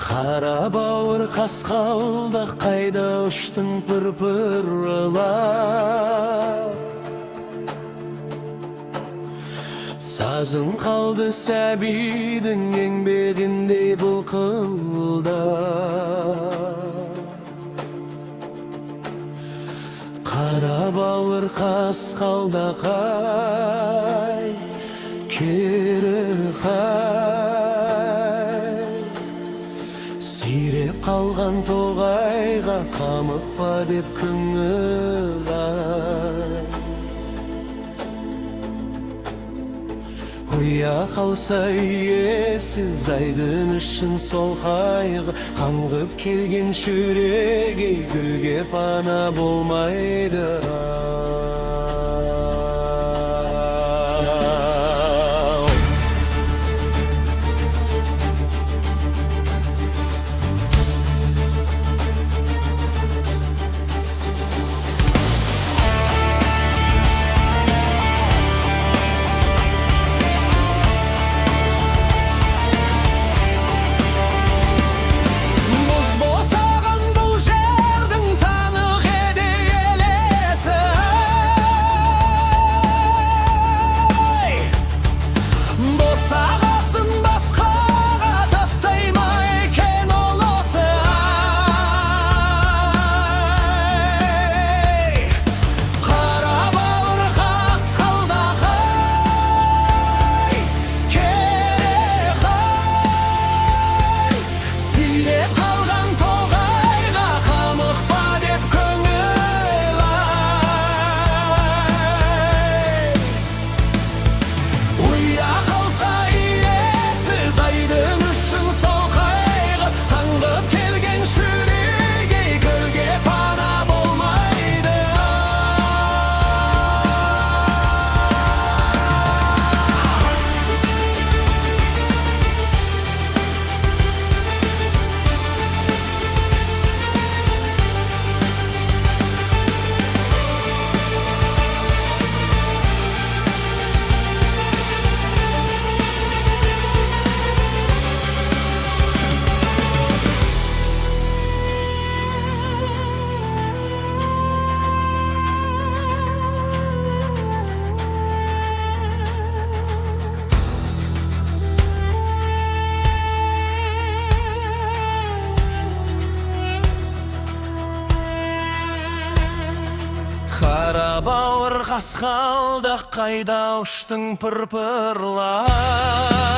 Қара бауыр қасқалдақ, қайда ұштың пырпырлап? Сазың қалды сәбидің еңбегіндей былқылдап. Қара бауыр қасқалдақ ай, кері қай. Сиреп қалған тоғайға қамықпа деп көңіл ай. Ұя қалса иесіз айдын үшін сол қайғы, қаңғып келген шүрегей гүлге пана болмайды ау. Мұз босаған бұл жердің танық еді елесі ай. Босағасын басқаға тастай ма екен ол осы ай? Қара бауыр қасқалдақ ай, керек ай. Сиреп қалған тоғайға қамықпа деп көңіл ай. Ұя қалса иесіз айдын үшін сол қайғы, қаңғып келген шүрегей көлге пана болмайды. Қара бауыр қасқалдақ, қайда ұштың пырпырлап?